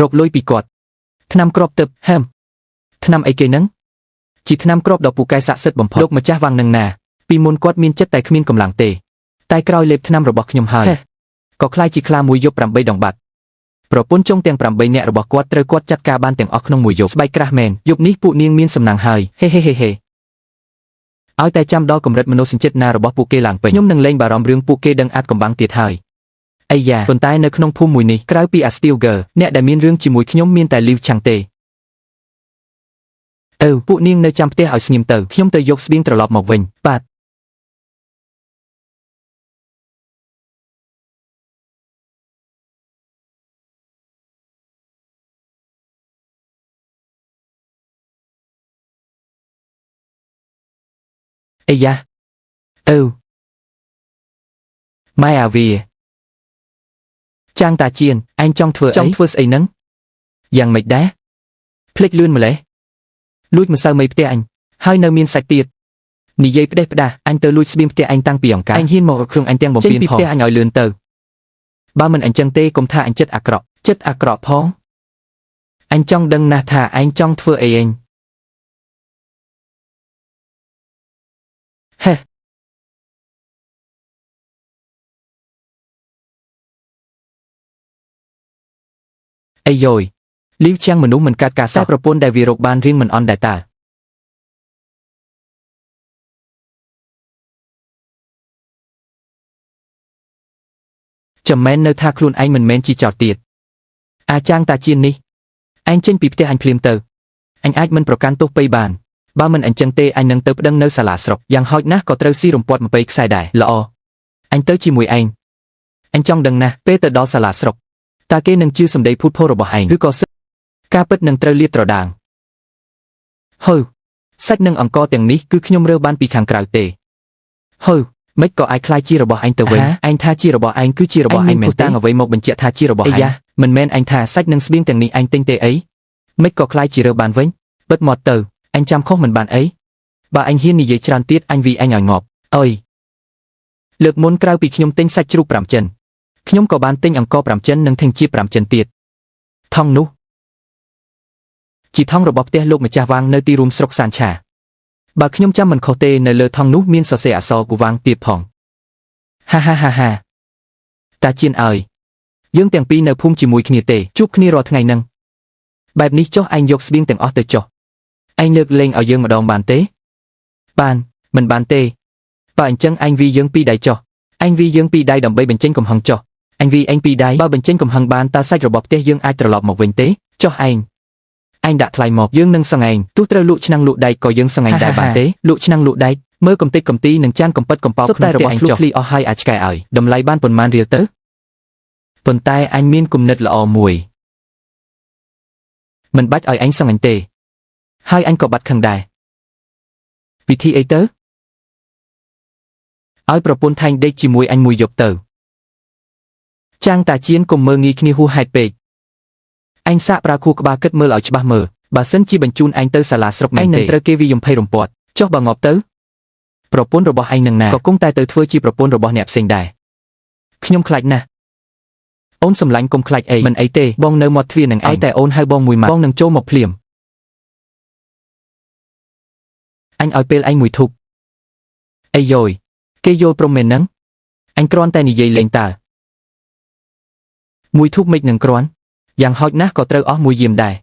រកលុយពីគាត់ថ្នាំគ្រាប់ទឹកហឹមថ្នាំអីគេនឹងជាថ្នាំគ្រាប់ដ៏ពូកែស័ក្តិសិទ្ធិបំផុតលោកម្ចាស់វាំងនឹងណាពីមុនគាត់មានចិត្តតែគ្មានកម្លាំងទេតែក្រោយលេបថ្នាំរបស់ខ្ញុំហើយក៏ក្លាយជាខ្លាមួយយប់8ដងបាត់ប្រពន្ធចុងទាំង8នាក់របស់គាត់ត្រូវគាត់ចាត់ការបានទាំងអស់ក្នុងមួយយប់ស្បែកក្រាស់មែនយប់នេះពួកនាងមានសំណាងហើយហេហេហេហេឲ្យតែចាំដល់កម្រិតមនោសញ្ចេតនារបស់ពួកគេឡើងពេញខ្ញុំនឹងលែងបារម្ភរឿងពួកគេដឹងអាចកំបាំងទៀតហើយអាយ៉ាប៉ុន្តែនៅក្នុងភូមិមួយនេះក្រៅពីអាស្ទីលហ្គើអ្នកដែលមានរឿងជាមួយខ្ញុំមានតែលីវឆាំងទេអើពួកនាងនៅចាំផ្ទះឲ្យស្ងៀមទៅខ្ញុំទៅយកស្បៀងត្រឡប់មកវិញបាទអាយ៉ាអើម៉ែអាវីចាងតាជៀនឯងចង់ធ្វើអីចង់ធ្វើស្អីនឹងយ៉ាងម៉េចដែរភ្លេចលឿនម្លេះលួចម្សៅមីផ្ទះអញហើយនៅមានសាច់ទៀតនិយាយផ្ដេសផ្ដាស់អញទៅលួចស្បៀងផ្ទះអញតាំងពីអង្ការអញហ៊ានមករកគ្រឿងអញទាំងបំពេញផងចេញពីផ្ទះអញឲ្យលឿនទៅបើមិនអញ្ចឹងទេកុំថាអញចិត្តអាក្រក់ចិត្តអាក្រក់ផងអញចង់ដឹងណាស់ថាឯងចង់ធ្វើអីឯងហេអាយយលីវជាងមនុស្សមិនកាត់ការសោះតែប្រពន្ធដែលវារកបានរៀងមិនអន់ដែរតើចាំមែននៅថាខ្លួនឯងមិនមែនជាចោតទៀតអាចាងតាជៀននេះឯងចេញពីផ្ទះអញភ្លាមទៅអញអាចមិនប្រកាន់ទោសពៃបានបើមិនអញ្ចឹងទេអញនឹងទៅប្តឹងនៅសាលាស្រុកយ៉ាងហោចណាស់ក៏ត្រូវស៊ីរំពាត់20ខ្សែដែរល្អអញទៅជាមួយឯងអញចង់ដឹងណាស់ពេលទៅដល់សាលាស្រុកតើគេនឹងជឿសម្ដីភូតភររបស់ឯងឬក៏ការពិតនឹងត្រូវលាតត្រដាងហូសាច់និងអង្ករទាំងនេះគឺខ្ញុំរើបានពីខាងក្រៅទេហូមិនក៏អាចក្លាយជារបស់ឯងទៅវិញឯងថាជារបស់ឯងគឺជារបស់ឯងមែនទេតាំងអ្វីមកបញ្ជាក់ថាជារបស់ឯងមិនមែនឯងថាសាច់និងស្បៀងទាំងនេះឯងទិញទេអីមិនក៏ក្លាយជារើបានវិញបិទមាត់ទៅឯងចាំខុសមិនបានអីបើឯងហ៊ាននិយាយច្រើនទៀតអញវីឯងឲ្យងាប់អើយលើកមុនក្រៅពីខ្ញុំទិញសាច់ជ្រូក5ចិនខ្ញុំក៏បានទិញអង្ករ5ចិននិងថេងជាតិ5ចិនទៀតថងនោះជាថងរបស់ផ្ទះលោកម្ចាស់វាងនៅទីរួមស្រុកសានឆាបើខ្ញុំចាំមិនខុសទេនៅលើថងនោះមានសរសេរអក្សរគូវាងទៀតផងហាហាហាហាតាជៀនអើយយើងទាំងពីរនៅភូមិជាមួយគ្នាទេជួបគ្នារាល់ថ្ងៃនឹងបែបនេះចុះឯងយកស្បៀងទាំងអស់ទៅចុះឯងលើកលែងឲ្យយើងម្ដងបានទេបានមិនបានទេបើអញ្ចឹងឯងវីយើងពីរដៃចុះឯងវីយើងពីរដៃដើម្បីបញ្ចេញកំហឹងចុះអញវីឯងពីរដៃបើបញ្ចេញកំហឹងបានតើសាច់របស់ផ្ទះយើងអាចត្រឡប់មកវិញទេចុះឯងឯងដាក់ថ្លៃមកយើងនឹងសឹងឯងទោះត្រូវលក់ឆ្នាំងលក់ដែកក៏យើងសឹងឯងដែរបានទេលក់ឆ្នាំងលក់ដែកមើលកំតិចកំទីនិងចានកំប៉ិតកំប៉ោក្នុងផ្ទះឯងចុះធ្លីអស់ហើយអាចឆ្កែឲ្យតម្លៃបានប៉ុន្មានរៀលទៅប៉ុន្តែអញមានគំនិតល្អមួយមិនបាច់ឲ្យឯងសឹងអញទេហើយអញក៏បាត់ខឹងដែរវិធីអីទៅឲ្យប្រពន្ធថែងដេកជាមួយអញមួយយប់ទៅចាងតាជៀនកុំមើងងាយគ្នាហួសហេតុពេកឯងសាកប្រើខួរក្បាលគិតមើលឲ្យច្បាស់មើលបើសិនជាបញ្ជូនឯងទៅសាលាស្រុកមែនទេឯងនឹងត្រូវគេវាយំភ័យរំពាត់ចុះបើងាប់ទៅប្រពន្ធរបស់ឯងនឹងណាក៏គង់តែទៅធ្វើជាប្រពន្ធរបស់អ្នកផ្សេងដែរខ្ញុំខ្លាចណាស់អូនសម្លាញ់កុំខ្លាចអីមិនអីទេបងនៅមាត់ទ្វារនឹងឯងតែអូនហៅបងមួយម៉ាត់បងនឹងចូលមកភ្លាមអញឲ្យពេលឯងមួយធូបអីយយគេយល់ព្រមមែននឹងអញគ្រាន់តែនិយាយលេងតើមួយធូបមិននឹងគ្រាន់យ៉ាងហោចណាស់ក៏ត្រូវអស់មួយយាមដែរ